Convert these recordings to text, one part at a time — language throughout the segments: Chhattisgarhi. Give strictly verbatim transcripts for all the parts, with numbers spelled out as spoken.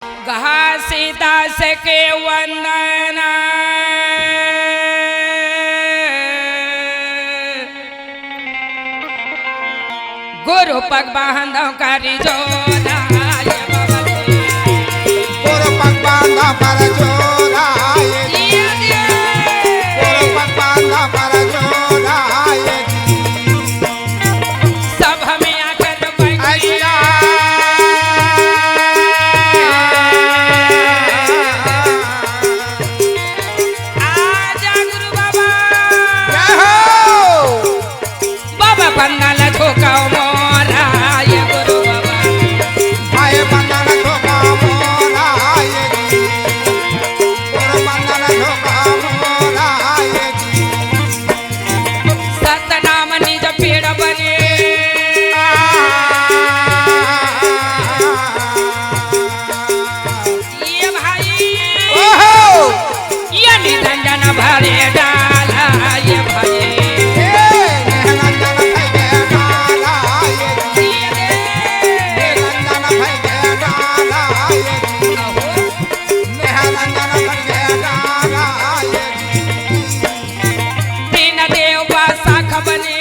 घासीदास के वंदना। गुरु पग बांधव कर जोरा, ये बाबा जी। गुरु पग बांधव कर जोरा, ये जी। ये, ये। गुरु पग बांधव कर जोरा, ये जी। सब हमें आकर बैठ अइया। आजा गुरु बाबा। जय हो। बाबा बंदन झोका मोरा, ये गुरु बाबा। भाई बंदन झोका मोरा, ये जी। गुरु बंदन झोका मोरा, ये जी। सतनाम निज पीड़ बने। ये भाई। ओहो। ये निरंजन भरे डाला, ये भाई। ए, निरंजन भरे डाला, ये जी। ये दे। निरंजन भरे डाला, ये जी। ओहो। निरंजन भरे डाला, ये जी। तीन देव बसाख बने।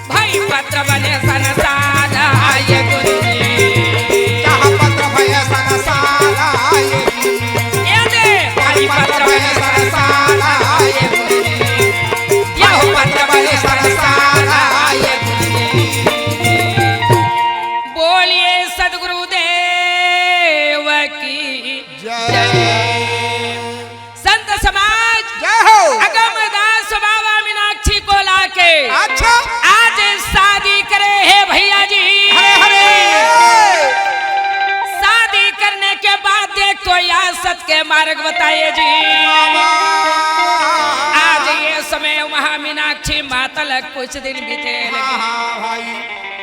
भाई पत्र बने संसार आए गुरु जी। चाह पत्र भय संसार आए जी। ये दे भाई पत्र भय संसार आए गुरु जी। यह पत्र भय संसार आए गुरु जी। बोलिए सदगुरुदेव की जय। संत समाज, जय हो। अगम दास बाबा मीनाक्षी को लाके अच्छा। आज शादी करे हे भैया जी। हरे हरे। शादी करने के बाद देख तो या सत के मार्ग बताए जी। बाबा। आज ये समय वहाँ मीनाक्षी माता लग कुछ दिन बीते लगे। हाँ, हाँ, भाई।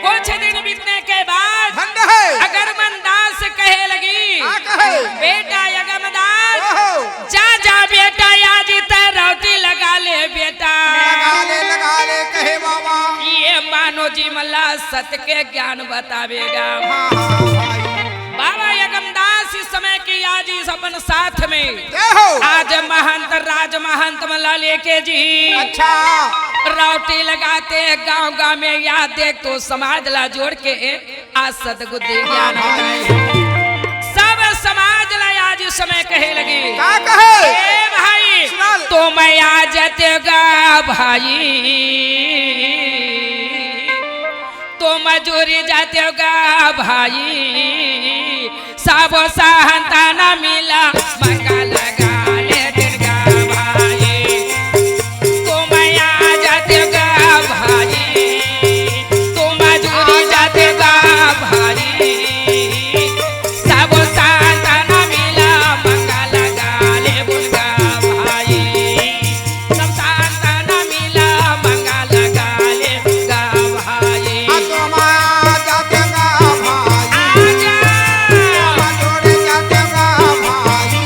कुछ दिन बीतने के बाद धन्य है। अगमदास कहे लगी, का कहे? बेटा अगमदास, ओहो। जा, जा बेटा, आज तै रोटी लगा ले बेटा। लगा ले, लगा ले, कहे बाबा। ये मानो जी मला सत के ज्ञान बतावेगा। हाँ, हाँ, भाई। बाबा अगमदास इस समय की आज इस अपन साथ में जय हो। आज महंत राज महंत मला लेके जी अच्छा। रोटी लगाते गांव गांव में याद देख तो समाज ला जोड़ के आज सतगुरु ज्ञान बताए। सब समाज ला आज इस समय कहे लगी। का कहे? ए भाई, सुना ले। तो मैं आ जाते गा भाई, तो मजूरी जाते गा भाई, सबो संतान मिला मंगल गाले दुर्गा भाई। तुम आ जाते गा भाई, तुम जुड़ी जाते गा भाई। सबो संतान मिला मंगल गाले दुर्गा भाई। सब संतान मिला मंगल गाले दुर्गा भाई। आ तुम आ जाते गा भाई। आजा। तुम जोड़े जाते गा भाई।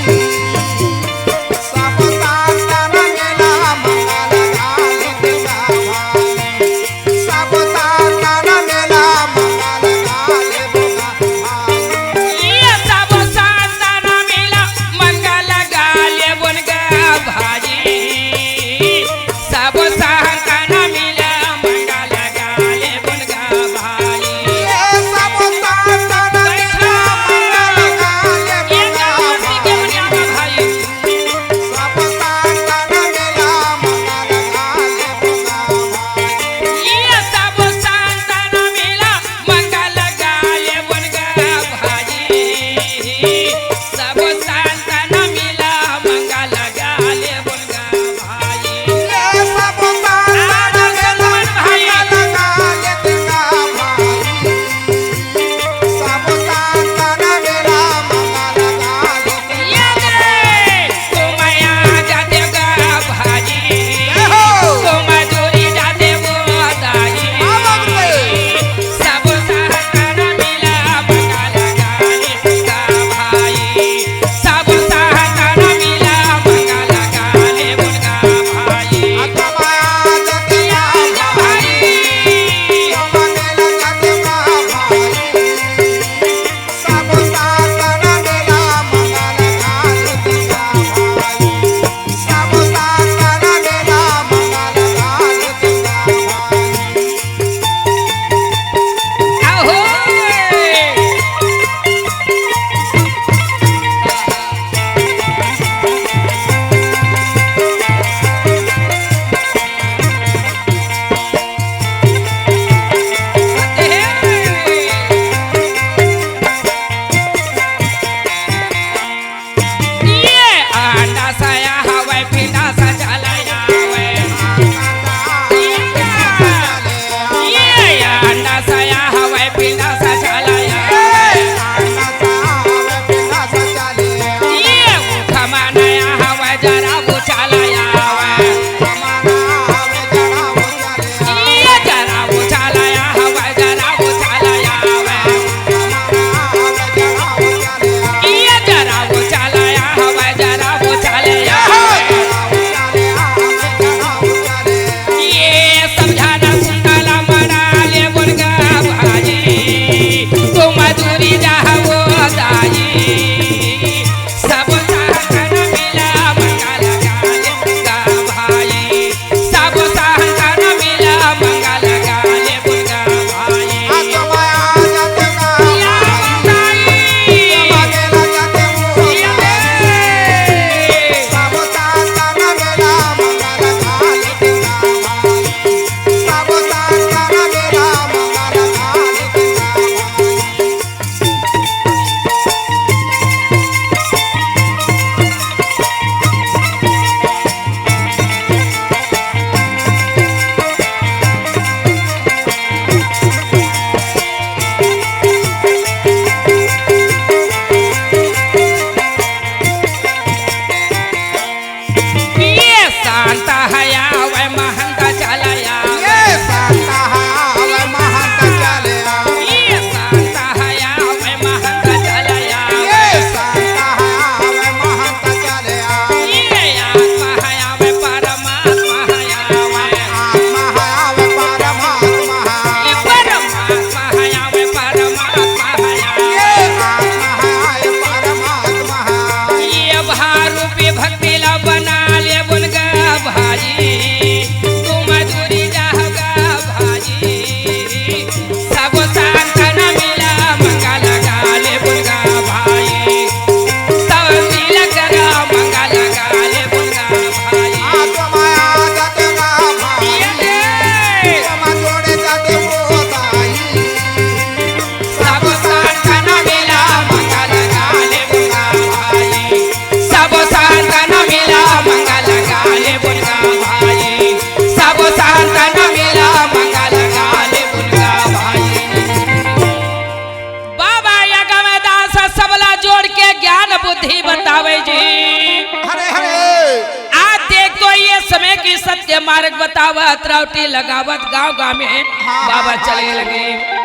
समय की सत्य मार्ग बतावत, रावटी लगावत गांव गांव में हाँ, बाबा हाँ, चले हाँ। लगे।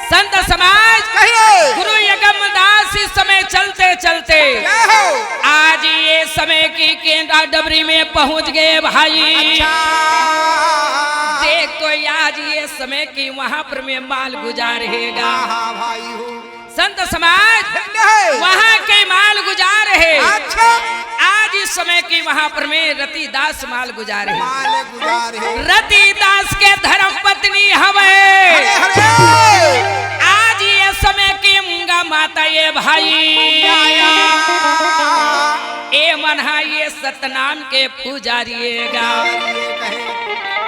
संत समाज, कहिए। गुरु यगम दास इस समय चलते चलते क्या हो? आज ये समय की केंदा डबरी में पहुंच गए भाई। अच्छा। देख तो आज ये समय की वहां पर में माल गुजार रहेगा। हाँ, हाँ, भाई हो। संत समाज, नहीं। वहाँ के माल गुजार है। अच्छा। आज इस समय की वहाँ पर में रतिदास माल गुजार है। माल गुजार है। रतिदास के धर्म पत्नी हवे। अरे, अरे। आज ये समय की मूंगा माता ये भाई। या, या। ए मनहा ये सतनाम के पुजारी गा। ये कहे।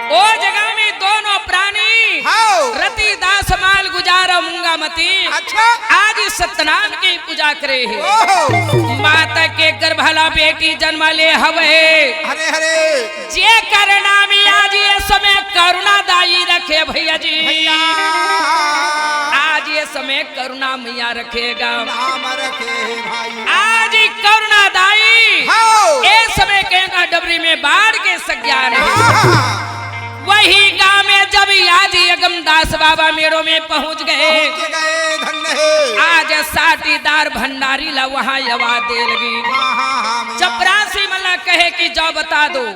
ओ जगह में दोनों प्राणी हाँ। रतिदास माल गुजार मूंगा मती। अच्छा। आज सतनाम की पूजा करे हे। ओहो। माता के गर्भला बेटी जन्म ले हवे। हरे हरे। जेकर नाम आज ये समय करुणा दाई रखे भैया जी। भैया। आज ये समय करुणा मैया रखेगा। नाम रखे भाई। आज करुणा दाई हाँ। ए समय के ना डबरी में बाढ़ के सज्ञान है। हाँ। वही गांव में जब आज अगमदास बाबा मेड़ो में पहुंच गए, पहुंच गए, धन्य है। आज साटीदार भंडारी ला वहां आवाज दे लगी। हाँ, हाँ, हाँ, भैया। चपरासी मला कहे कि जाओ बता दो,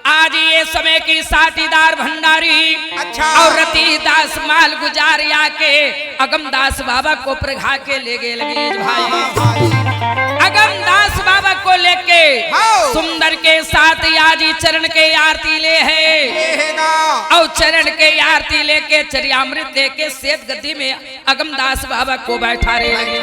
आज ये समय की साटीदार भंडारी अच्छा। और रतिदास माल गुजारिया के अगमदास बाबा को प्रघा के ले गए लगे भाई। हाँ, भाई। अगमदास बाबा को लेके हाँ। सुंदर के साथ याजी चरण के आरती ले है। ले है ना। और चरण के आरती लेके चरियामृत लेके सेत गद्दी में अगमदास बाबा को बैठा रे लगे।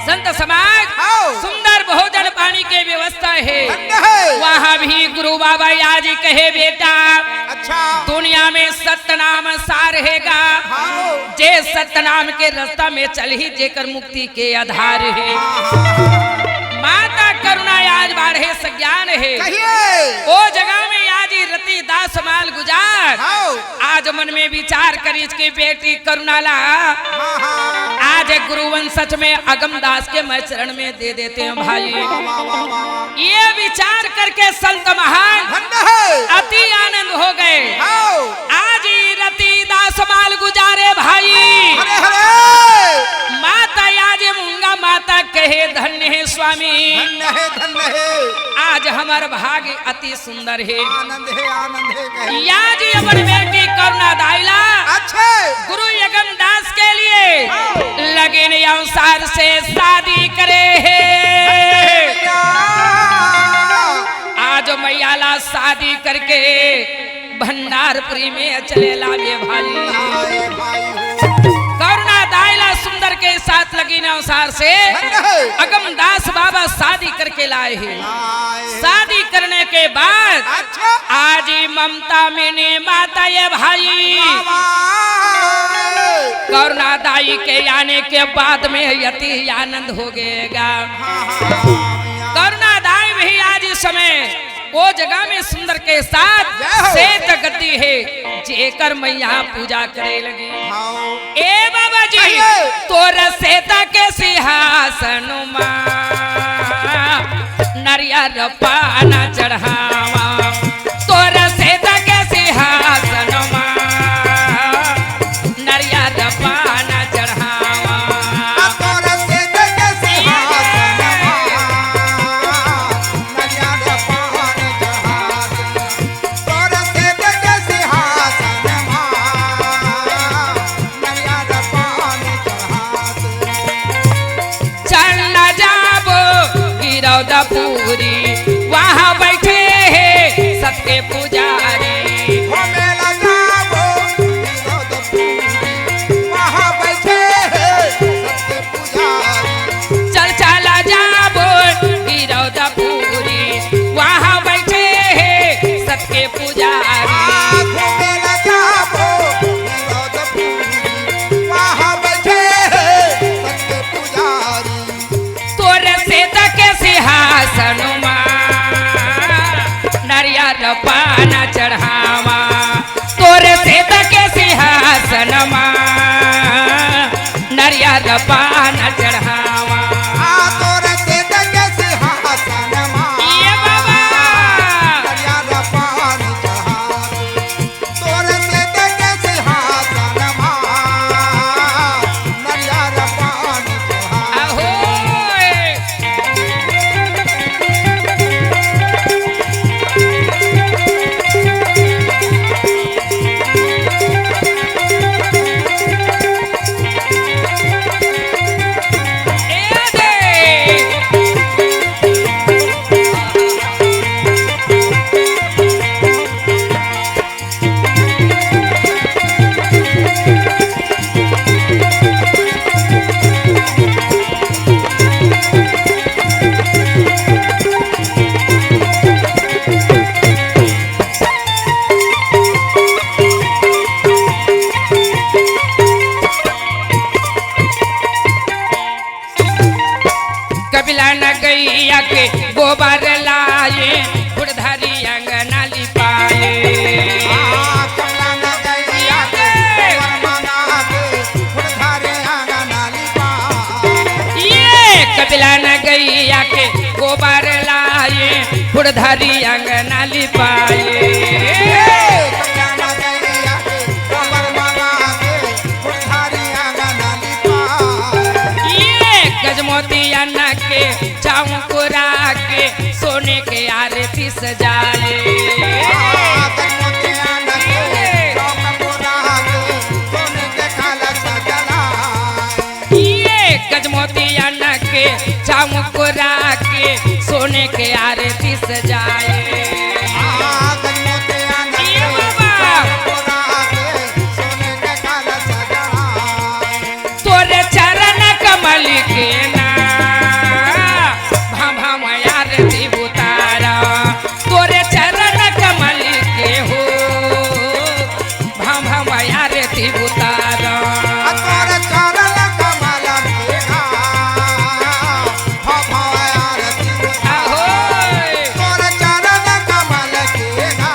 संत समाज, आओ। सुंदर भोजन पानी के व्यवस्था है। धन्य है। वहाँ भी गुरु बाबा आज कहे, "बेटा, अच्छा। दुनिया में सतनाम सार हैगा। हाँ। जे सतनाम के रास्ता में चलही, जेकर मुक्ति के आधार है।" हाँ, हाँ, हाँ। माता करुणा आज बाढ़े सज्ञान है। कहिए। ओ जगह में आज रतिदास माल गुजार। हाँ। आज मन में विचार करिस के बेटी करुणाला, हाँ, हाँ। आज गुरुवन सच में अगमदास के मैं चरण में दे देते हैं भाई। वाह, वाह, वाह, वाह। ये विचार करके संत महान धन्य है। अति आनंद हो गए। हाँ। आज ही रतिदास माल गुजारे भाई। हरे हरे। माता आज मूंगा माता कहे, "धन्य है स्वामी।" धन्य है, धन्य है। आज हमार भाग्य अति सुंदर है। आनंद है, आनंद है, कहे। या जी अपन बेटी करुणा दाई ला अच्छा। गुरु यगम दास के लिए हाँ। लगन अनुसार से शादी करे है। भैया। आज मैया ला शादी करके भंडारपुरी में चले लागे भाई। लागे भाई हो। करुणा दाई ला सुंदर के साथ लगन अनुसार से धन्य है। अगम दास बाबा शादी करके लाए हैं। लाए। शादी करने के बाद अच्छा। आज ही ममता मिनी माता ये भाई। वाह, वाह। करुणा दाई के आने के बाद में अति आनंद हो गएगा। हाँ, हाँ, हाँ, भैया। करुणा दाई भी आज इस समय ओ जगह में सुंदर के साथ जय हो। सेत गद्दी है, जेकर मैया पूजा करे लगी। हाँ। ए बाबा जी, कहिए। तोर सेत के सिंहासन मा नरियर पान चढ़ावा, तोर सेत के सिंहासन मा नरियर पान चढ़ावा। तोर सेत के सिंहासन मा नरियर पान चढ़ावा। तोर सेत के सिंहासन मा नरियर पान चढ़ावा। चल ना जाबो गिरौदपुरी, वहाँ बैठे हैं सत के पुजारी। हो मेला जाबो गिरौदपुरी, वहाँ बैठे हैं सत के पुजारी। चल चला जाबो गिरौदपुरी, वहाँ बैठे हैं सत के पुजारी। आ, हो मेला जाबो गिरौदपुरी, वहाँ बैठे हैं सत के पुजारी। तोर सेत के सिंहासन मा धरी अंगना लिपाए। ये गजमोतिया के चौंकुरा के सोने के आरती सजाए। ये गजमोतिया के चौंकुरा के सोने के आरती सजाए। ये बाबा। तोरे चरण कमल के ना, भम भम आरती उतारा। तोरे चरण कमल के हो, भम भम आरती उतारा। तोरे चरण कमल के ना, भम भम आरती उतारा। आहोय। तोरे चरण कमल के ना,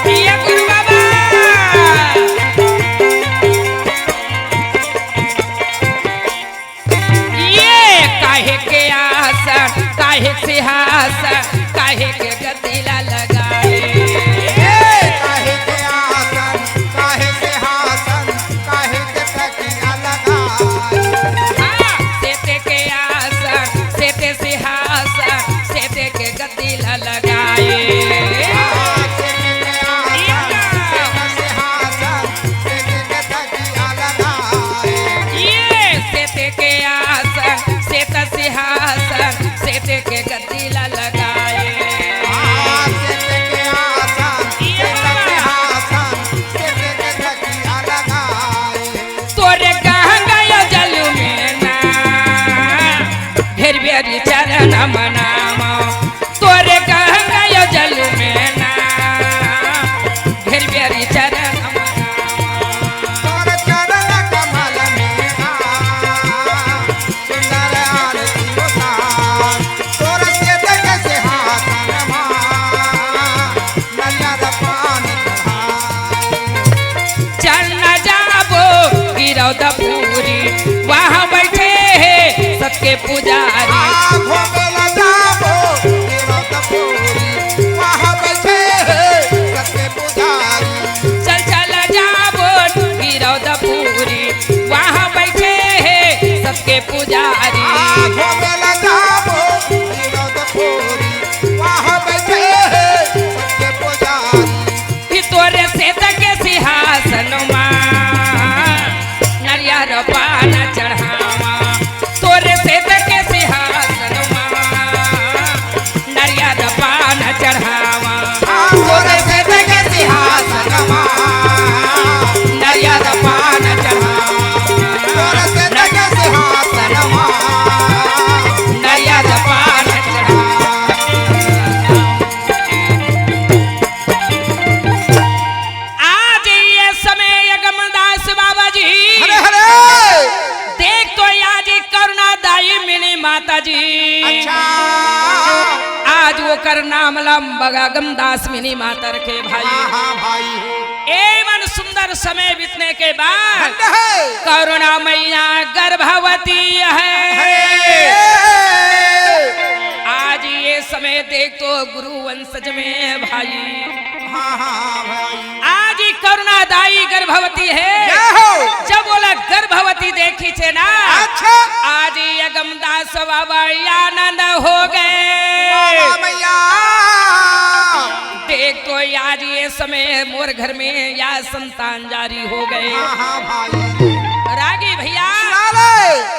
ये गुरु बाबा। ये काहे के आसन, काहे सिंहासन, काहे के गद्दी ला लगाए। ए, काहे के आसन, काहे सिंहासन, काहे के तकिया लगाए। हाँ, सेते के आसन, सेते सिंहासन, सेते के गद्दी ला लगाए। हाँ, सेते के आसन, सेते सिंहासन, सेते के तकिया लगाए। ये सेते के आसन, सेत सिंहासन, सेते के गद्दी ला लगाए। हाँ, सेते के आसन, ये सेत बाबा। सिंहासन, सेते के तकिया लगाए। तोरे गंगा जल में ना, ढेर बेरी चरण मनावा। तोरे गंगा जल में ना, ढेर बेरी चरण मनावा। तोर चरण कमल में ना, सुंदर आरती उतार। तोर सेत के सिंहासन मा, नरियर पान चढ़ाए। चल न जाबो गिरौदपुरी, वहाँ बैठे हैं सबके पुजारी। आ, घूमे ला जाबो गिरौदपुरी, वहाँ बैठे हैं सबके पुजारी। चल, चल जाबो गिरौदपुरी, वहाँ बैठे हैं सबके पुजारी। आ, घूमे ला जाबो गिरौदपुरी, वहाँ बैठे हैं सबके पुजारी। कि तोरे सेत के सिंहासन मा नरियर पान चढ़ावा। तोरे सेत के सिंहासन मा नरियर पान चढ़ावा। तोरे सेत के सिंहासन मा नरियर पान चढ़ावा। तोरे सेत के सिंहासन मा नरियर पान चढ़ावा। आज ये समय अगमदास बाबा जी। हरे हरे। देख तो आज ये करुणादाई मिनी माता जी। अच्छा। आज ओकर नाम ला अगमदास मिनी माता रखे भाई। हाँ, हाँ भाई। एवन सुंदर समय बीतने के बाद हंड है। करुणा मैया गर्भवती है। है। आज ये समय देख तो गुरु वंशज में भाई। हाँ, हाँ, हाँ, भाई। आज ही करुणादाई गर्भवती है। जय हो। जब बोला गर्भवती देखी छे ना। अच्छा। आज ही अगमदास बाबा आनंद हो गए। वाह, वाह, मैया। देख तो आज ये समय मोर घर में या संतान जारी हो गए। हाँ, हाँ, भाई। रागी भैया, सुना ले।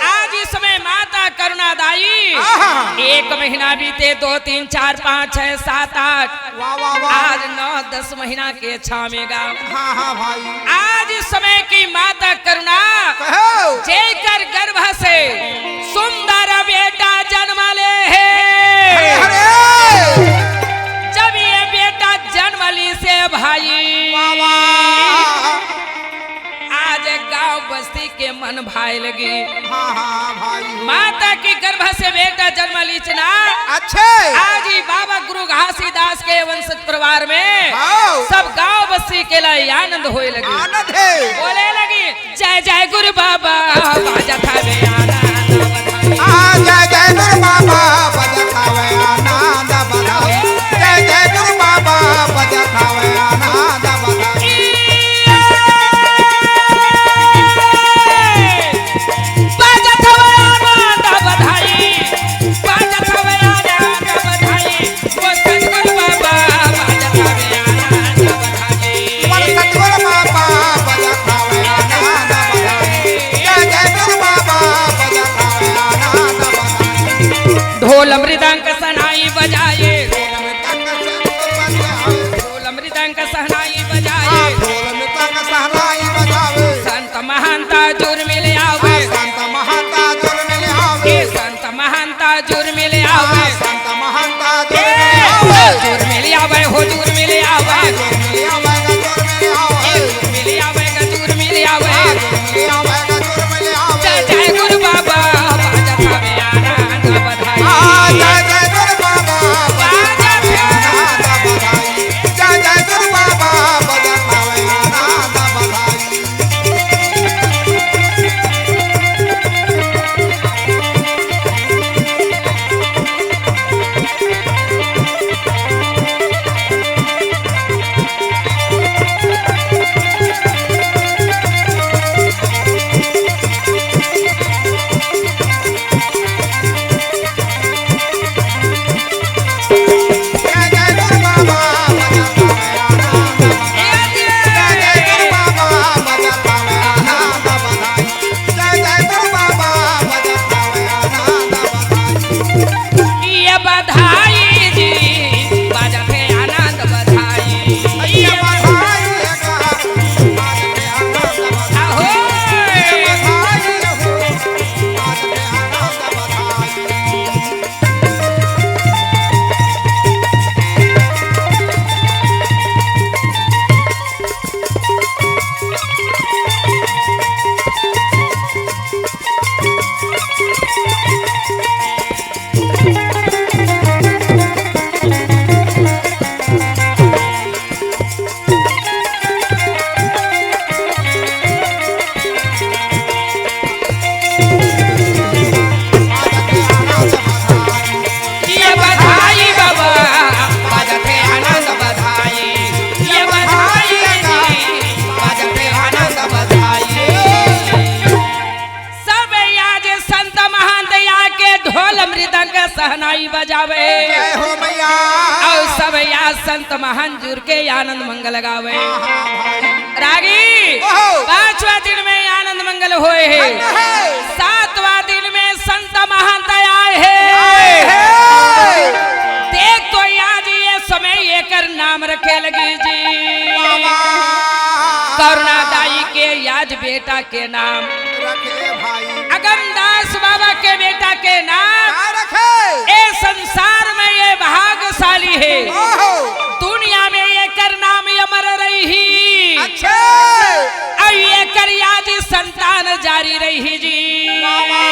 आज इस समय माता करुणादाई आई। आहा। एक महीना बीते, दो, तीन, चार, पाँच, छह, सात, आठ। वाह, वाह, वाह। आज नौ, दस महीना के छावेगा। हाँ, हाँ, भाई। आज समय की माता करुणा, कहो। जेकर गर्भ से सुंदर बेटा जन्म ले हे। हरे, हरे। जब ये बेटा जन्म ली से भाई, वाह, वाह। आज गांव बस्ती के मन भाए लगी। हाँ, हाँ, भाई। माता की गर्भ से बेटा जन्म लीचना। अच्छे। आज ही बाबा गुरु घासीदास के वंशज परिवार में हाँ। सब गांव बस्ती के लिए आनंद होए लगी। आनंद है। बोले लगी, जय जय गुरु बाबा, बाजत हवे आनंद बधाई। हाँ, जय जय गुरु बाबा, बाजत हवे आनंद बधाई। जय जय गुरु बाबा, बाजत हवे आनंद बधाई। बाजत हवे आनंद बधाई, बाजत हवे आनंद बधाई। बोल सतगुरु बाबा, बाजत हवे आनंद बधाई। बोल सतगुरु बाबा, बाजत हवे आनंद बधाई। जय जय गुरु बाबा, बाजत हवे आनंद बधाई। ढोल मृदंग सनाई बजाए, ढोल मृदंग सहनाई बजाए। हाँ, ढोल मृदंग सहनाई बजावे। संत महंता जुर्मिल आवे। हाँ, संत महंता जुर्मिल आवे। ए संत महंता जुर्मिल आवे। हाँ, संत महंता ए जुर्मिल आवे। जुर्मिल आवे हो जुर्मिल आवे। हाँ, जुर्मिल आवे, जुर्मिल आवे। ए जुर्मिल आवे, जुर्मिल आवे। हाँ, जुर्मिल आवे, जुर्मिल आवे। जय जय गुरु बाबा, बाजत हवे आनंद बधाई। हाँ, जय जय गुरु बाबा, बाजत हवे आनंद बधाई। जय जय गुरु बाबा, बाजत हवे आनंद बधाई। ये बधाई जी, बाजत हे आनंद बधाई। ये बधाई हे गा, बाजत हे आनंद बधाई। आहो। ये बधाई हो, बाजत हे आनंद बधाई। ये बधाई बाबा, बाजत हे आनंद बधाई। ये बधाई जी, बाजत हे आनंद बधाई। सब आज संत महंत आके ढोल मृदंग सहनाई बजावे। जय हो मैया। अउ सब आज संत महंत जुर के आनंद मंगल गावे। हाँ, हाँ, भाई। रागी, ओहो। पांचवा दिन में आनंद मंगल होए हे। धन्य हे। सातवां दिन में संत महंत आए हे। आए हे। देख तो आज ये समय एकर नाम रखे लगी जी। बाबा। करुणादाई के आज बेटा के नाम रखे भाई। अगमदास बाबा के बेटा के नाम का रखे? ए संसार में ये भाग्यशाली हे। ओहो। दुनिया में एकर नाम अमर रही। अच्छे। अउ एकर याद संतान जारी रही जी। बाबा।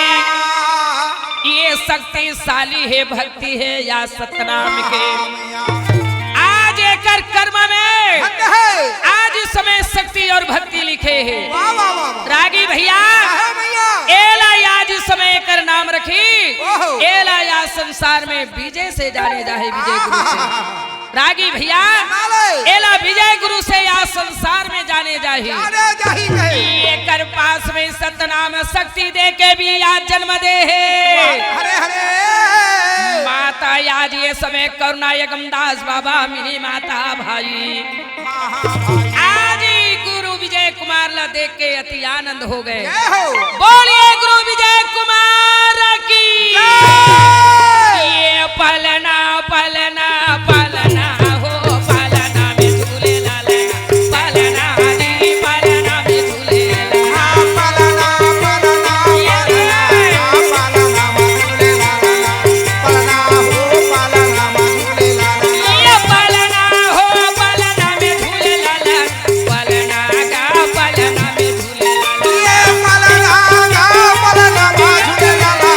ये शक्तिशाली हे, भक्ति हे या सतनाम के। हाँ, मैया। आज एकर कर्म में धन्य हे। आज समय शक्ति और भक्ति लिखे हे। वाह, वाह, वाह, वाह। रागी भैया, हाँ, मैया। एला आज समय एकर नाम रखी। ओहो। एला आज संसार में विजय से जाने जाहे, विजय गुरु से। आहा। रागी भैया, माले। एला विजय गुरु से आज संसार में जाने जाही। जाने जाही कहे। एकर पास में सतनाम शक्ति दे के भी आज जन्म दे हे। हरे हरे। माता आज ये समय करुणा अगमदास बाबा मिली माता भाई। हाँ, हाँ, भाई। आज ही गुरु विजय कुमार ला देख के अति आनंद हो गए। जय हो। बोलिए गुरु विजय कुमार की। जय। पलना, पलना, पलना हो, पलना में झूले लालना, पलना जी, पलना में झूले लालना। हाँ, पलना, पलना, पलना, पलना में झूले लालना, पलना हो, पलना में झूले लालना। ये पलना हो, पलना में झूले लालना, पलना गा, पलना में झूले लालना। ये पलना गा, पलना में झूले लालना।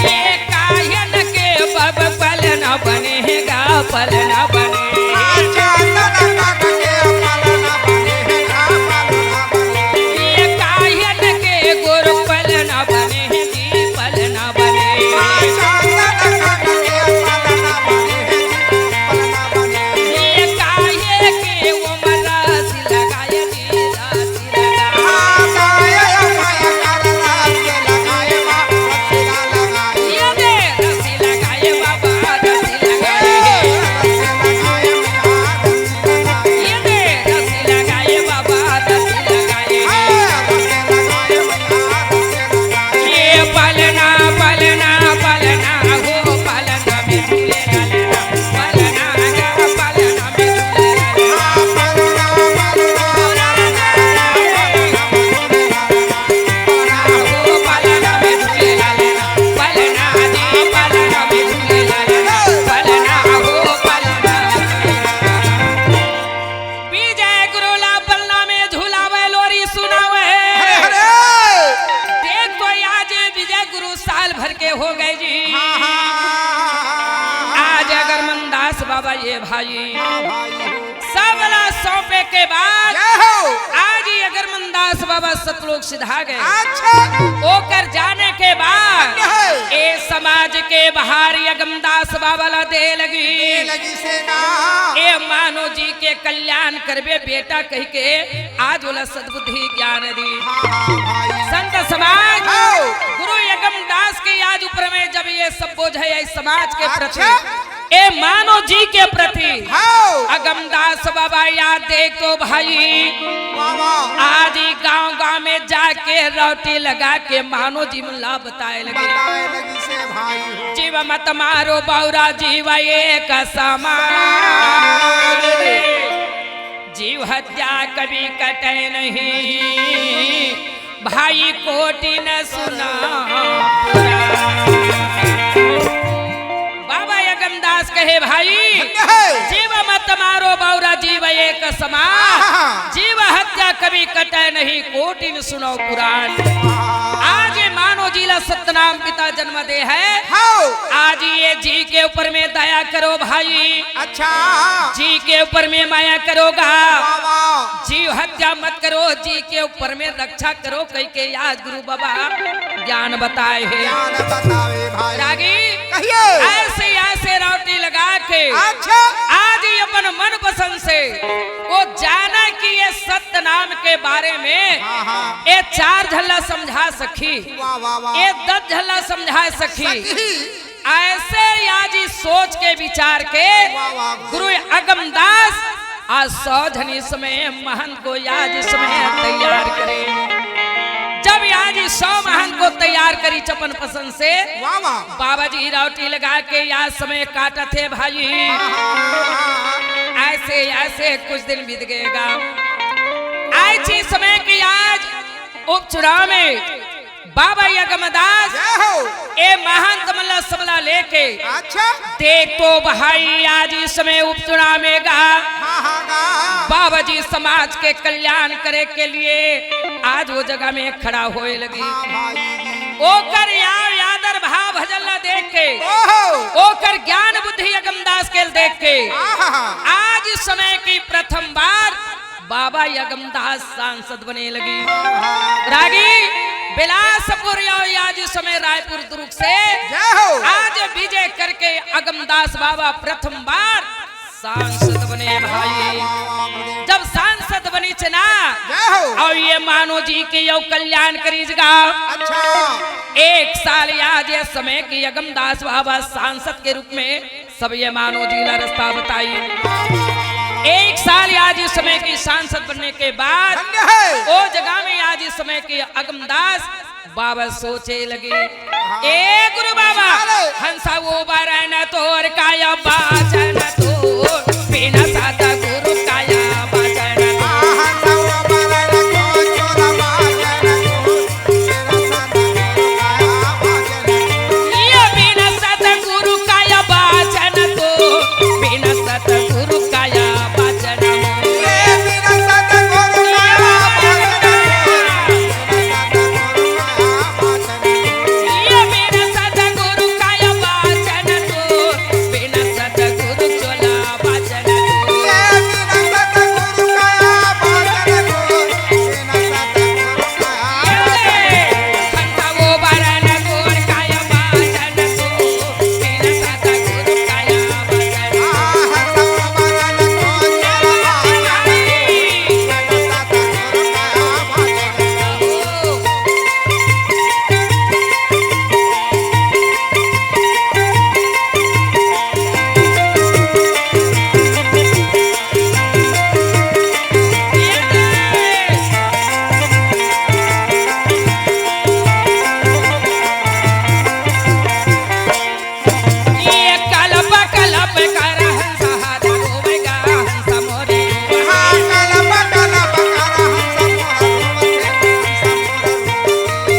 ये कायन के बब पलना बने हे गा, पलना बने। ये कायन के गोर पलना बने हे जी, पलना बने। ये काहे के उमर रस लगाए जी, रस लगाए। विजय गुरु ला पलना में झुलावे, लोरी सुनावे। अरे, अरे। देख तो आज विजय गुरु साल भर के हो गए जी। हाँ, हाँ, हाँ, हाँ, हाँ, हाँ। आज अगरमन दास बाबा ये भाई हाँ, भाई हो। सबला सौंपे के बाद जय हो। आज ही अगरमन दास बाबा सतलोक सिधा गए। अच्छा। ओकर जाने के बाद जय हो। ए समाज के बाहर अगम दास बाबा ला दे लगी। दे लगी सेना। ए मानो जी के कल्याण करबे बेटा कह के आज ओला सद्बुद्धि ज्ञान दी। हाँ, हाँ, भाई। संत समाज, हाँ। गुरु अगम दास के आज ऊपर में जब ये सब बोझ है इस समाज के प्रति, अच्छा। ए मानो जी के प्रति, हाँ। अगम दास बाबा याद देख तो भाई, वाह, वाह। आज ही गांव गांव में जाके रोटी लगा के मानो जी मन ला बताए लगे। बताए लगी से भाई हो। जीव मत मारो बौरा जीव एक समान। जीव हत्या कभी कटे नहीं, भाई कोटि न सुना। बाबा अगम दास कहे, भाई, धन्य है। जीव मत मारो बौरा जीव एक समान। आहा। जीव हत्या कभी कटे नहीं, कोटि न सुनो पुराण। आज मानो जी ला सतनाम पिता जन्म दे है। हाँ। आज ये जी के ऊपर में दया करो भाई। अच्छा। जी के ऊपर में माया करोगा। वाह, वाह। जीव हत्या मत करो, जी के ऊपर में रक्षा करो, कह के आज गुरु बाबा ज्ञान बताए हैं। ज्ञान बतावे भाई। रागी कहिए। ऐसे, ऐसे रोटी लगा के अच्छा। आज ही अपन मनपसंद से वो जाना कि ये सत्य नाम के बारे में हाँ, हाँ। ये चार झल्ला समझा सखी, वाह, वाह, वाह। ये दस झल्ला समझा सखी। सखी। ऐसे याजी सोच के विचार के वाह, वाह, वाह। गुरु अगमदास आज सौ झनी समय महंत को याज समय तैयार करे। जब याज सौ महंत को तैयार करी चपन पसंद से वाह, वाह। बाबा जी रावटी लगा के याज समय काटत हे भाई। हाँ, हाँ, हाँ, हाँ। ऐसे, ऐसे कुछ दिन बीत गएगा। ऐसी समय की आज उपचुनाव में बाबा यगमदास, जय हो। ए महंत मन ला सबला लेके। अच्छा। देख तो भाई, आज इस समय उपचुनाव में गा। हाँ, हाँ, गा। बाबा जी समाज के कल्याण करे के लिए आज वो जगह में खड़ा होए लगी। हाँ, भाई जी। ओकर या-, आदर भाव भजन ला देख के, ओहो। ओकर ज्ञान बुद्धि यगमदास के देख के, आहा। आज इस समय की प्रथम बार बाबा यगमदास सांसद बने लगी। रागी बिलासपुर या आज समय रायपुर दुर्ग से जय हो। आज विजय करके अगमदास बाबा प्रथम बार सांसद बने भाई। जब सांसद बनी च ना, जय हो। और ये मानो जी के यो कल्याण करीज गा। अच्छा। एक साल आज ये समय की अगमदास बाबा सांसद के रूप में सब ये मानो जी ला रास्ता बताई। एक साल आज इस समय की सांसद बनने के बाद धन्य है। ओ जगह में आज इस समय की अगमदास बाबा सोचे लगी, ए गुरु बाबा, अरे। हंसा वो बरन तोर काया बाचन तो, बिना सतगुरु काया बाचन तो। ये बिना सतगुरु काया बाचन तो, बिना सतगुरु काया बाचन तो। ये बिना सतगुरु काया बाचन तो, बिना सतगुरु चोला बाचन तो।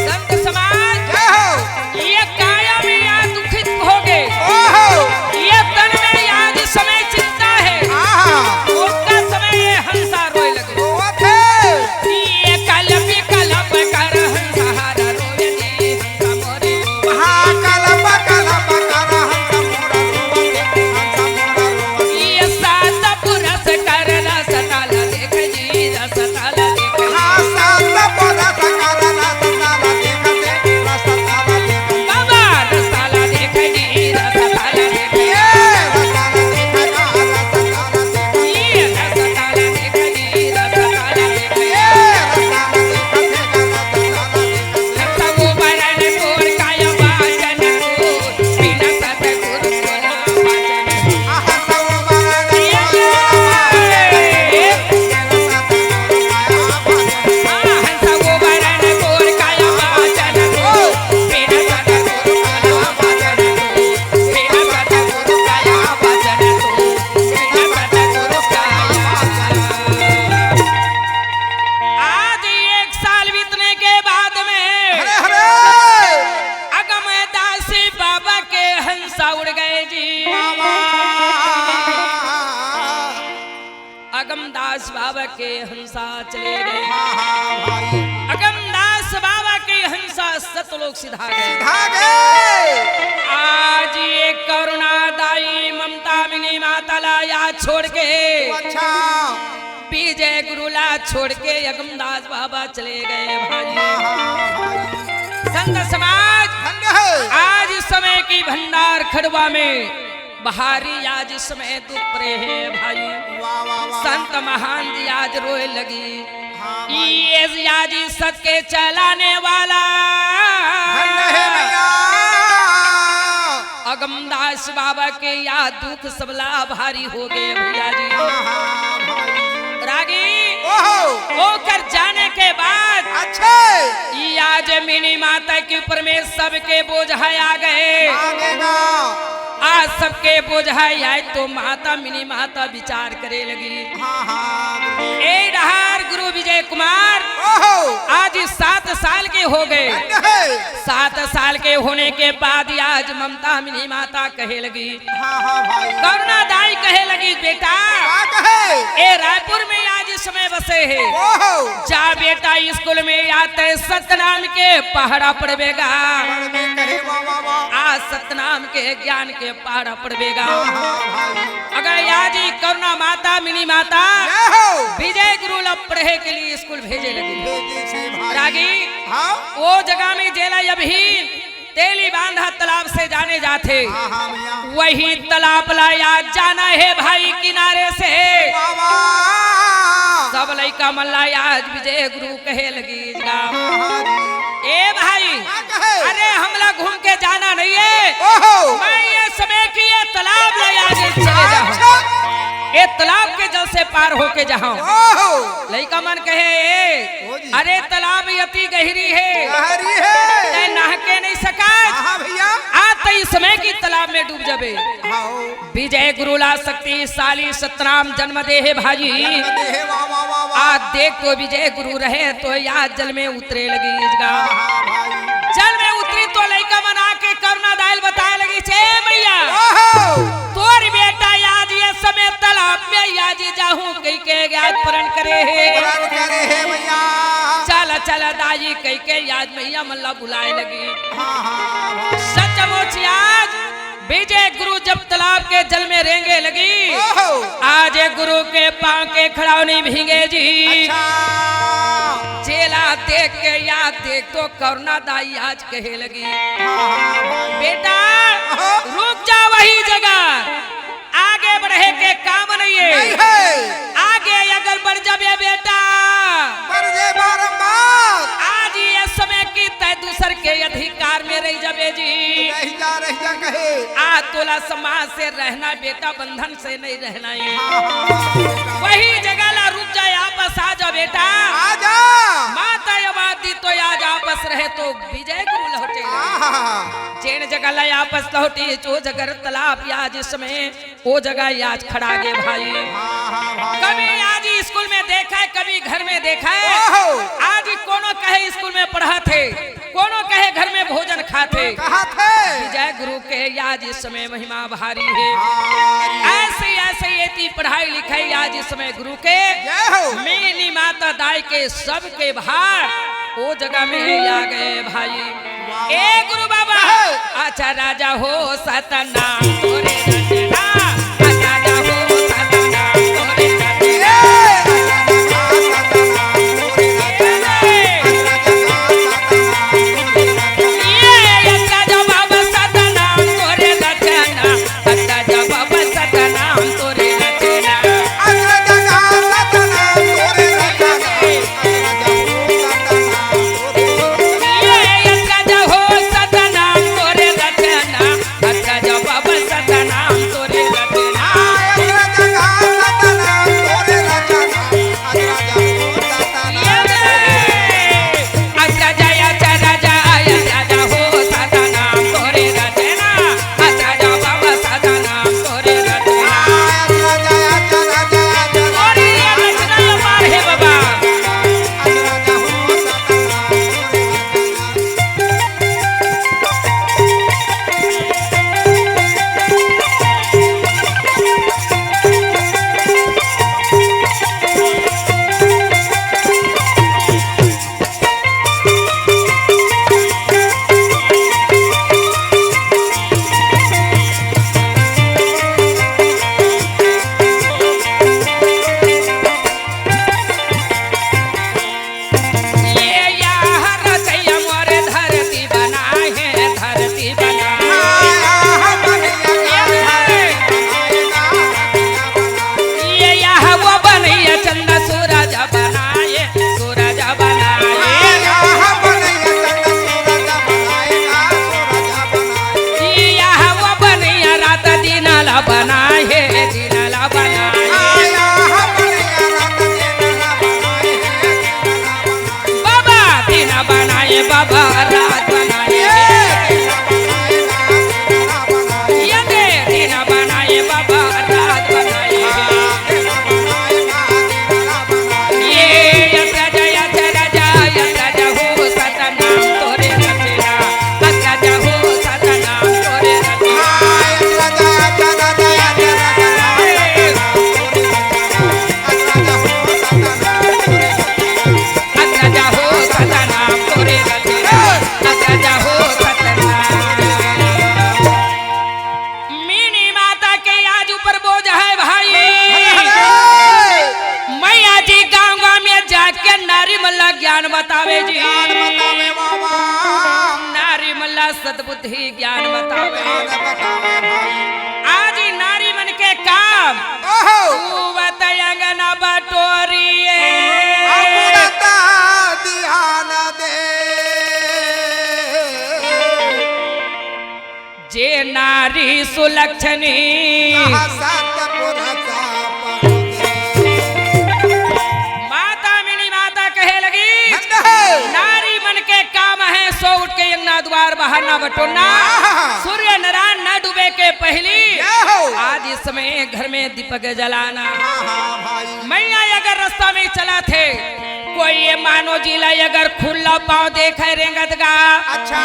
संत समाज, जय हो। ये काया में या दुखित हो गए। ओहो। ये तन में या जिस समय चिंता है, आहा। ओका समय ये हंसा रोए लगे। रोवत है। ये कलप कलप कर हंसा हारा रोए जी, हंसा मोरे रोए। हाँ, कलप कलप कर हंसा मोरा रोए, हंसा मोरा रोए। ये सात पुरस कर रस ताला देख जी, रस ताला देख। हाँ, सात पुरस कर रस ताला देख। बाबा रसताला देख जी, रसताला देख। ये रसताला देख जी, रसताला देख। ये रसताला देख जी, रसताला देख। ये रसताला देख। सब मरण तोर काया बाचन तोर, बिना सतगुरु तोरा बाचन। आहा, सब मरण तोर काया बाचन तोर। आज एक साल बीतने के बाद में हरे हरे। अगम दासी बाबा के हंसा उड़ गए जी। बाबा। अगमदास बाबा के हंसा चले गए। हाँ, हाँ, भाई। अगमदास बाबा के हंसा सतलोक सिधा गए। सिधा गए। आज ये करुणादाई ममता मिनी माता ला याद छोड़ के, अच्छा। विजय गुरु ला छोड़ के अगमदास बाबा चले गए भाई। हाँ, हाँ, भाई। संत समाज, धन्य है। आज इस समय की भंडार खड़वा में भारी आज इस समय दुख परे हे भाई। वाह, वाह, वाह। संत महान जी आज रोए लगी। हाँ, भाई। ये आज सत के चलाने वाला धन्य है भैया। अगमदास बाबा के या दुख सबला भारी हो गए भैया जी। हाँ, हाँ, भाई। रागी ओहो। ओकर जाने के बाद अच्छे। ई आज मिनी माता के ऊपर में सबके बोझ है आ गए। आ गए ना। आज सबके बोझ है आए तो माता मिनी माता विचार करे लगी। हाँ, हाँ, गुरु। ए डहार गुरु विजय कुमार ओहो। आज सात साल के हो गए। धन्य हे। सात साल के होने के बाद आज ममता मिनी माता कहे लगी, हाँ, हाँ भाई। करुणा दाई कहे लगी, "बेटा, का कहे? ए रायपुर में आज इस समय बसे हे। ओहो। जा बेटा, स्कूल में या तय सतनाम के पहाड़ा पड़बेगा। पढ़बे कहे, वाह, वाह, वाह। आज सतनाम के ज्ञान के पहाड़ा पड़बेगा।" हाँ, हाँ भाई। अगर या जी करुणा माता, मिनी माता, जय हो। विजय गुरु ला पढ़े के लिए स्कूल भेजे लगी। भेजे से भाई। रागी, हाँ। वो जगह में जेला अभी तेली बांधा तालाब से जाने जाथे। हाँ, हाँ भैया। वही तालाब ला आज जाना हे भाई किनारे से। वाह, वाह। सब लइका मन ला आज विजय गुरु कहे लगी। हाँ, हाँ जी। ए भाई, का कहे? अरे हमला घूम के जाना नहीं हे। ओहो। मैं ये समय की ये तालाब ला आज चले जाहूँ। अच्छा। ये तालाब के जल से पार होके जाहूँ। ओहो। लइका मन कहे, ए, ओ जी। अरे तालाब अति गहिरी हे। गहिरी हे। तैं नहा के नहीं सकस। हाँ, हाँ भैया। आ तैं इस समय की तालाब में डूब जाबे। हाँ, ओ। विजय गुरु ला शक्तिशाली सतनाम जन्म दे हे भाई। जन्म दे हे, वाह, वाह, वाह, वाह। आज देख तो विजय गुरु रहे तो या जल में उतरे लगी इसका। हाँ, हाँ भाई। जल में उतरी तो लइका मन आके करुणा दाई ला बताए लगी, "छे मैया, ओहो। तोर बेटा आज ये समय तालाब में आज जाहूँ कहि के आज प्रण करे हे।" प्रण करे हे मैया। "चल, चल दाई," कहि के आज मैया मन ला बुलाए लगी। हाँ, हाँ, हाँ। सचमुच आज विजय गुरु जब तालाब के जल में रेंगे लगी, ओहो। आज ये गुरु के पाँव के खड़ाउनी भींगे जी। अच्छा। जेला देख के या देख तो करुणा दाई आज कहे लगी, हाँ, हाँ, हाँ। "बेटा, ओहो। रुक जा वही जगह, आगे बढ़े के काम नहीं हे।" नहीं हे। आगे अगर बढ़ जाबे बेटा, बढ़ जाए बारंबार। आज ये समय की तैं दूसर के अधिकार में रह जाबे जी। रह जा, रह जा कहे। आ तोला समाज से रहना बेटा, बंधन से नहीं रहना हे। हाँ, हाँ, हाँ, बेटा। वही जगह ला रुक जाए, आपस आ जा बेटा। आ जा। माता आबादी तो आज आपस रहे तो विजय गुरु लौटे। हाँ, हाँ, हाँ। जेन जगह ला आपस लौटी, जो जगह तालाब या जिसमें वो जगह आज खड़ा गे भाई। हाँ, हाँ, भाई। कभी आज स्कूल में देखा है, कभी घर में देखा है। ओहो। आज कोनो कहे स्कूल में पढ़त हे, कोनो कहे घर में भोजन खात हे। खात हे। विजय गुरु के आज इस समय महिमा भारी हे। भारी। ऐसे, ऐसे ये ती पढ़ाई लिखाई आज इस समय गुरु के। जय हो। मिनी माता दाई के सबके भार वो जगह में आ गए भाई। वाह, ए वाह। गुरु बाबा, हाँ। अच्छा राजा हो सतनाम तोरे रचना, अच्छा राजा हो सतनाम तोरे रचना। ये अच्छा राजा बाबा सतनाम तोरे रचना, अच्छा राजा बाबा सतनाम तोरे रचना। ये यहाँ रचैया मोरे धरती बनाए हे, धरती बनाए हे। ये यहाँ वो बनैया चंदा सूरज बनाए, सूरज बनाए। ये यहाँ वो बनैया रात दिन ला बनाए, दिन ला बनाए। बाबा दिन बनाए, बाबा रात बनाए। ये दे दिन बनाए, बाबा रात बनाए। ये अच्छा राजा, अच्छा राजा, बतावे जी। ज्ञान बतावे बाबा। नारी मन ला सद्बुद्धि ज्ञान बतावे। ज्ञान बतावे भाई। आज नारी मन के काम। ओहो। उबत अंगना बटोरिए। अमृत ध्यान दे। जे नारी सुलक्षणी। कहा सतपुरुष प्रभु दे। माता मिनी माता कहे लगी, धन्य है। नारी मन के काम है, सो उठ के अंगना द्वार बाहर ना बटोरना। आहा। सूर्य नारायण ना डूबे के पहली जय हो। आज इस समय घर में दीपक जलाना। हाँ, हाँ, भाई। मैया अगर रास्ता में चलत हे, कोई ये मानो जी ला अगर खुला पाँव देखे रेंगत गा। अच्छा।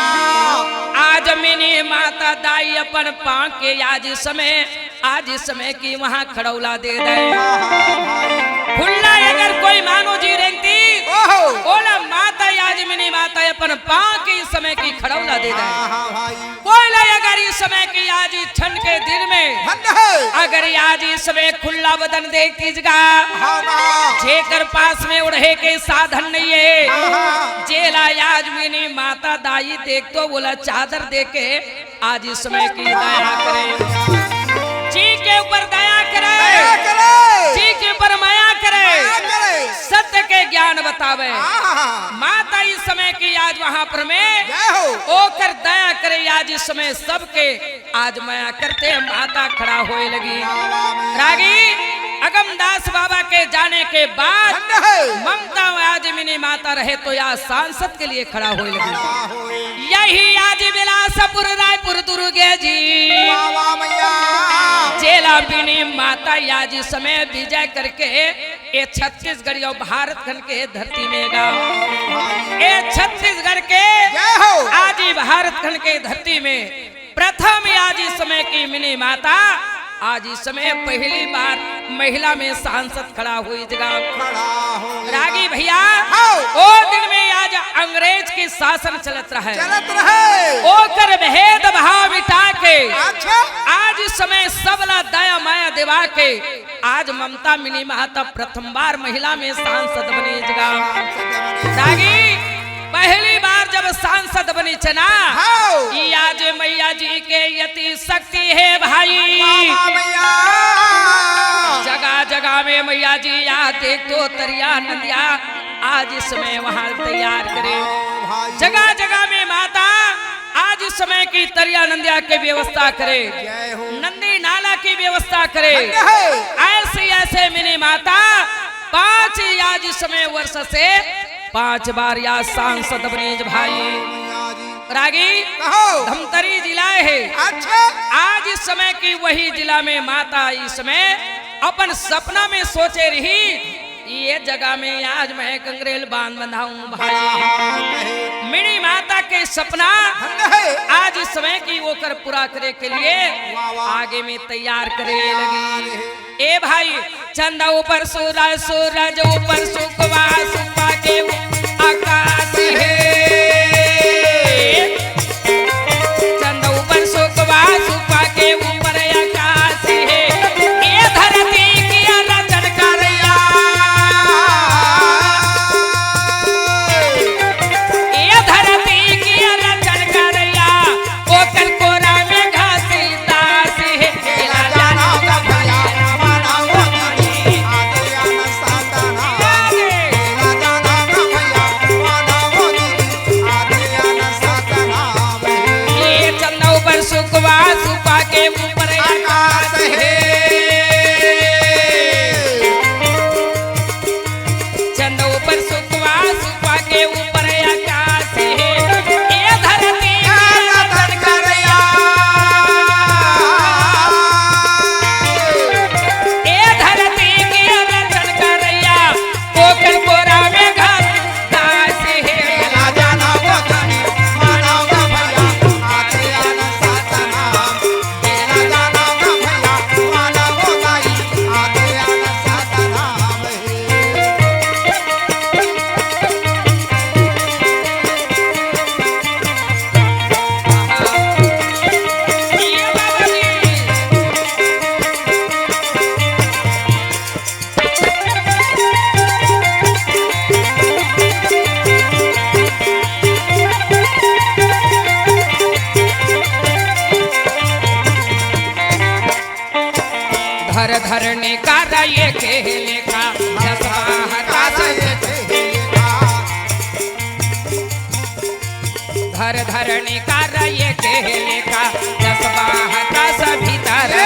आज मिनी माता दाई अपन पाँव के आज इस समय, आज इस समय की वहाँ खड़ौला दे दे। हाँ, हाँ, भाई। खुला अगर कोई मानो जी रेंगती, ओहो। ओला माता आज मिनी माता अपन पाँव के इस समय की खड़ौला दे दे। हाँ, हाँ, भाई। कोई ला अगर इस समय की आज इस ठंड के दिन में धन्य है। अगर आज इस समय खुला बदन देख तीज गा, हाँ, हाँ। जेकर पास में ओढ़े के साधन नहीं है, हाँ, हाँ। जेला आज मिनी माता दाई देख तो ओला चादर दे के आज इस समय की दया करे, जी के ऊपर दया करे, दया करे। जी के ऊपर मया करे, मया करे। सत्य के ज्ञान बतावे। हाँ, हाँ। माता इस समय की आज वहां पर में जय हो। ओकर दया करे, आज इस समय सबके आज मया करते माता खड़ा होए लगी। वाह, वाह, वाह। रागी, अगमदास बाबा के जाने के बाद धन्य है। ममता आज मिनी माता रहे तो या सांसद के लिए खड़ा होए लगी। खड़ा होए। यही आज बिलासपुर रायपुर दुर्गे जी। वाह, वाह, मैया। जेला मिनी माता आज इस समय विजय करके ये छत्तीसगढ़ और भारत खंड के धरती में गा। ये छत्तीसगढ़ के जय हो। आज ही भारत खंड के धरती में प्रथम आज इस समय की मिनी माता, आज इस समय पहली बार महिला में सांसद खड़ा हुई जगह। खड़ा हो। रागी भैया, हाँ। ओ दिन में आज अंग्रेज के शासन चलत रहे। चलत रहे। ओकर भेदभाव मिटा के अच्छा। आज इस समय सबला दया माया देवा के आज ममता मिनी माता प्रथम बार महिला में सांसद बनी जगह। सांसद बनी। रागी, पहली बार जब सांसद बनी चना, हाँ। ई आज मैया जी के यति शक्ति है भाई। वाह, वाह, मैया। जगह जगह में मैया जी आज देख तो तरिया नंदिया आज इस समय वहां तैयार करे। वाह, भाई। जगह जगह में माता आज इस समय की तरिया नंदिया के व्यवस्था करे, जय हो। नंदी नाला की व्यवस्था करे। धन्य है। ऐसे ऐसे मिनी माता पांच आज इस समय वर्ष से पांच बार या सांसद बनी भाई। मैया जी। रागी कहो। धमतरी जिला है। अच्छा। आज इस समय की वही जिला में माता इस समय अपन सपना में सोचे रही, ये जगह में आज मैं गंगरेल बांध बंधाऊं भाई। हाँ, नहीं। मिनी माता के सपना धन्य है। आज इस समय की ओकर पूरा करे के लिए वाह, वाह। आगे में तैयार करे लगी। ए भाई, चंदा ऊपर सूरज, सूरज ऊपर सुकवा, सुकवा के आकाश है। चंदा ऊपर सुकवा, सुकवा के ऊपर आकाश है। ये धरती की रचन करैया, ये धरती की रचन करैया, ओकर कोरा में घासीदास हे। तेरा जाना का भैया, माना वो दीदी, आ गया ना साताना। तेरा जाना का भैया, कर ये के लेखा, जसवा हताश। धर धरणी कर ये के लेखा, जसवा हताश भीतर।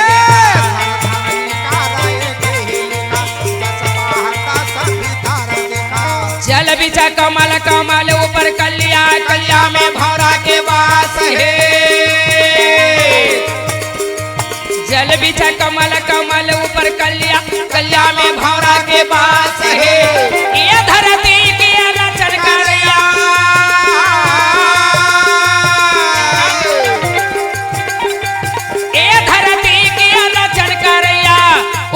जल बिछा कमल, कमल ऊपर कलिया, कलिया में भौरा के वास हे। जल बिछा कमल, कमल ऊपर कलिया, कलिया में भौरा के वास हे। ये धरती के रचन करिया, ये धरती के रचन करिया,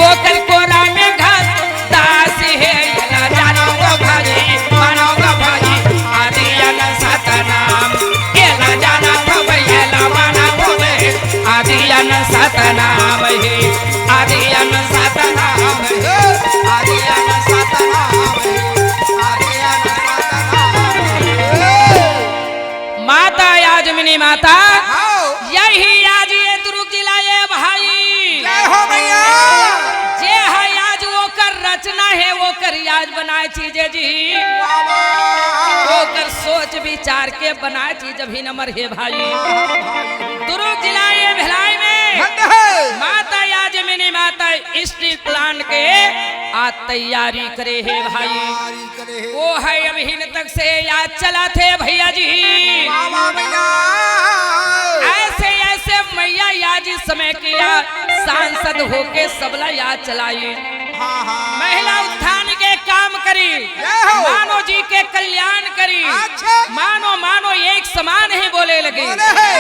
ओकर कोरा में घास दास हे। एला जानो गो भजी, मानो गो भजी, आदि अनंत सतनाम। एला जानो गो भजी, एला मानो गो भजी, आदि अनंत सतनाम हे। आदि अनंत सतनाम हे। आदि अनंत सतनाम हे। आदि अनंत सतनाम हे। माता याज मिनी माता, हाँ। यही याज ये दुर्ग जिला ये भाई। जय हो भैया। जे है याज ओकर रचना हे, ओकर याज बनाए चीजे जी। वाह, वाह। ओकर सोच विचार के बनाए चीज अभी नंबर हे भाई। हाँ, हाँ, भाई। दुर्ग जिला ये भिलाई में घट है। माता याज मिनी माता स्टील प्लांट के आज तैयारी करे हे भाई। तैयारी करे हे। वो है अभिन तक से याज चलाथे भैया जी। वाह, वाह भैया। ऐसे, ऐसे मैया याज इस समय की याज सांसद होके सबला याज चलाई। हाँ, हाँ। महिला उत्थान के काम करी, जय हो। मानव जी के कल्याण करी। अच्छा। मानो, मानो एक समान ही बोले लगे। बोले हे।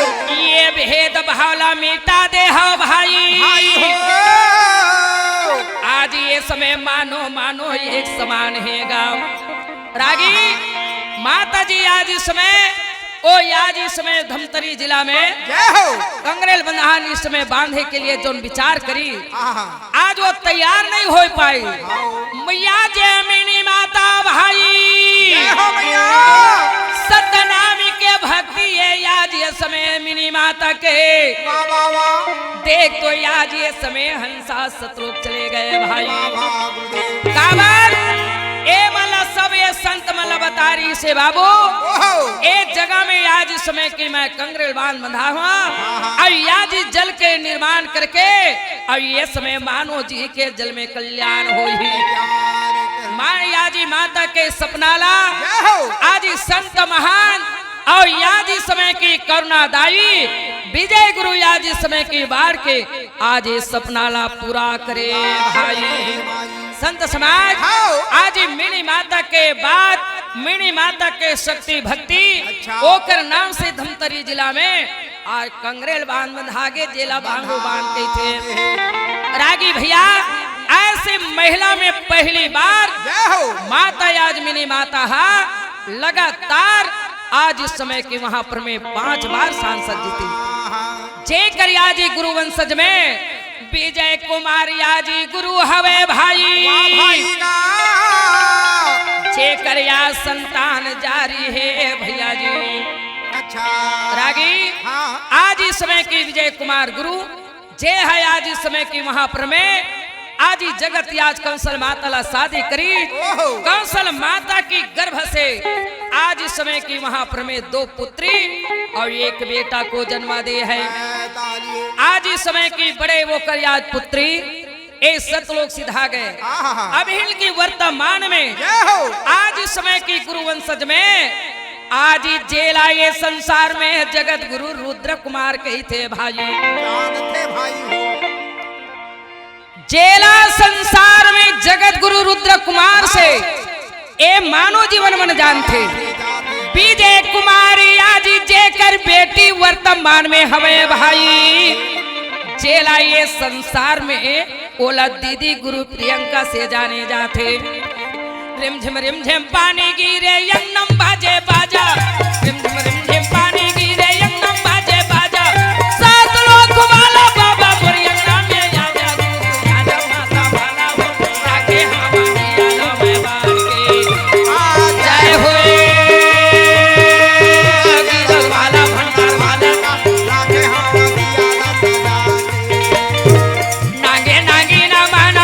ये भेद भावला मिटा दे हो भाई। भाई हो। आज ये समय मानो, मानो एक समान हे गाँव। रागी, माता जी आज इस समय, ओ याज इस समय धमतरी जिला में जय हो। कंगरेल बंधान इस समय बांधे के लिए जोन विचार करी, हाँ, हाँ। आज वो तैयार नहीं हो पाई। हाँ। मैया जय मिनी माता भाई। जय हो मैया। सतनामी के भक्ति ये याज ये समय मिनी माता के। वाह, वाह, वाह। देख तो याज ये समय हंसा सतलोक चले गए भाई। वाह, वाह, गुरुदेव। काबर? ए मला सब ये संत मला बता रही से बाबू। ओहो। ए जगह में आज इस समय की मैं कंगरेल बांध बंधा हुआ। हाँ, हाँ। अब याजी जल के निर्माण करके अब ये समय मानो जी के जल में कल्याण होही। कल्याण कर। माँ याजी माता के सपना ला जय हो। आज संत महान और याजी समय की करुणादायी विजय गुरु याजी समय की बाढ़ के आज ये सपना ला पूरा करे भाई। संत समाज, हाँ। आज मिनी माता के बाद, मिनी माता के शक्ति भक्ति, अच्छा। ओकर नाम से धमतरी जिला में आज कंगरेल बांध बंधागे, जेला बांगो बांध कहिथे। रागी भैया, ऐसे महिला में पहली बार जय हो। माता आज मिनी माता हा लगातार आज इस समय के वहां पर में पांच बार सांसद जीती। हाँ, हाँ। जेकर याजी गुरु वंशज में विजय कुमार याजी गुरु हवे भाई। वाह भाई वाह। जेकर या संतान जारी हे भैया जी। अच्छा। रागी, हाँ। आज इस समय की विजय कुमार गुरु जे है आज इस समय की वहां पर में आज ही जगत याज कंसल माता ला शादी करी। ओहो। कंसल माता की गर्भ से आज इस समय की वहां पर में दो पुत्री और एक बेटा को जन्मा दे है। मैं ताली। आज इस समय की बड़े वो कर याज पुत्री ए सतलोक सिधा गए। आहा। अभिल की वर्तमान में जय हो। आज इस समय की गुरु वंशज में आज ही जेला ये संसार में जगत गुरु रुद्र कुमार कहिथे भाई। जानथे भाई हो। जेला संसार में जगत गुरु रुद्र कुमार से ए मानव जीवन मन जानथे। विजय कुमारी आज जेकर बेटी वर्तमान में हवे भाई। जेला ये संसार में ओला दीदी गुरु प्रियंका से जाने जाथे। रिमझिम रिमझिम पानी गिरे अंगनम बाजे बाजा। रिमझिम रिमझिम पानी गिरे अंगनम बाजे बाजा। सात लोक वाला बाबा मोरी अंगना में आजा। आजा माता वाला हो, राखे हमारी आलो में बार के। आ जय हो। गिरल वाला भंडार वाला। राखे हमारी आलो में बार के। नागे नागिन मन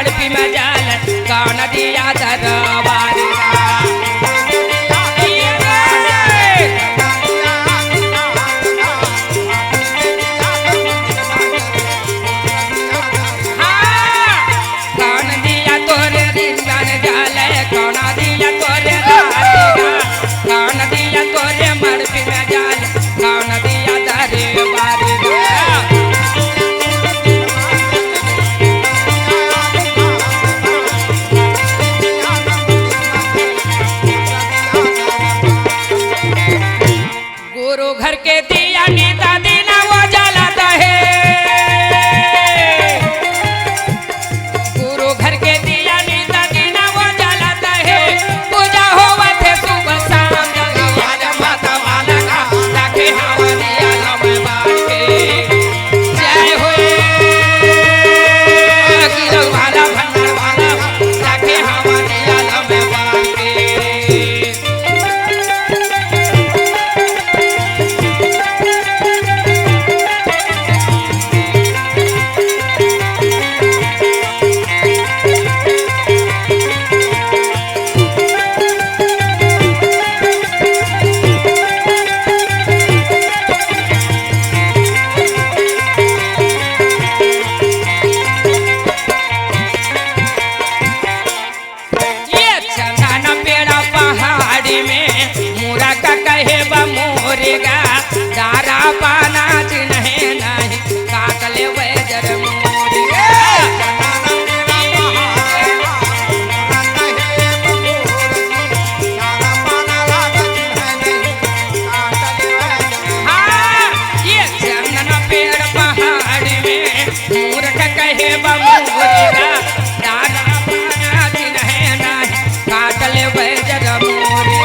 मड़पी में जाल, कौन दिया दरबारी। हाँ, कौन दिया तोरे रिंगन जाले, कौन दिया तोरे राधिका, कौन दिया तोरे मड़पी में जाले, कौन दिया दरबारी। गुरु घर के दिया निता दिन वो जलत हे। गुरु घर के दिया निता दिन वो जलत हे। पूजा होवत हे सुबह शाम। जगवाल माता वाला का राखे हवा दिया लम बार के। जय हो गिरल वाला भंडार वाला राखे हवा दिया लम बार के। ये चंदन पेड़ पहाड़ी में, मुरक कहे बा मोरे गा, दारा पाना चिन्हे नहीं, काट ले वैजर मोरे गा। हाँ, ये चंदन पेड़ पहाड़ी में, मूरख कहे बा मोरे गा, दारा पाना चिन्हे नाही, काट ले वैजर मोरे।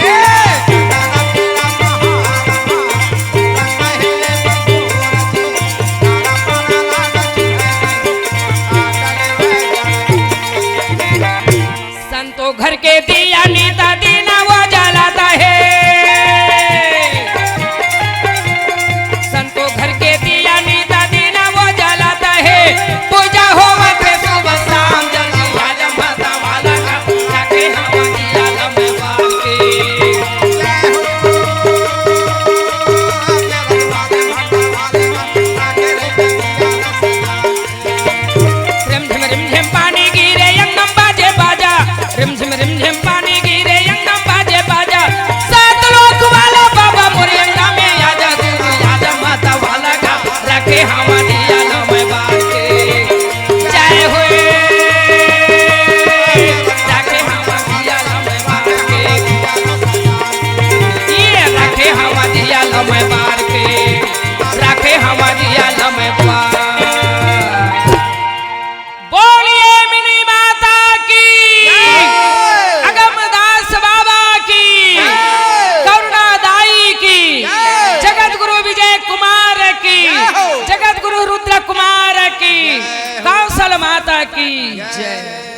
संतो घर के दिया निता दिन वो जलत हे। संतो घर के दिया निता दिन वो जलत हे। पूजा होवत हे सुबह शाम। जल्दी आ जा माता वाला का, जाके हवा दिया लम्बे बार के। रिमझिम रिमझिम पानी गिरे, अंगनम बाजे बाजा। रिमझिम रिमझिम पानी गिरे, अंगनम बाजे बाजा। सात लोक वाला बाबा मोरे अंगना में आजा, गुरु आजा, माता वाला का, राखे हवा दिया लम्बे बार के। जय होए, राखे हवा दिया लम्बे बार के। ये राखे हवा दिया लम्बे बार के, राखे हवा दिया लम्बे बार। बोलिए मिनी माता की, जय। अगम दास बाबा की, जय। करुणा दाई की, जय। जगत गुरु विजय कुमार की, जय हो। जगत गुरु रुद्र कुमार की, जय हो। कौशल माता की जय। जय।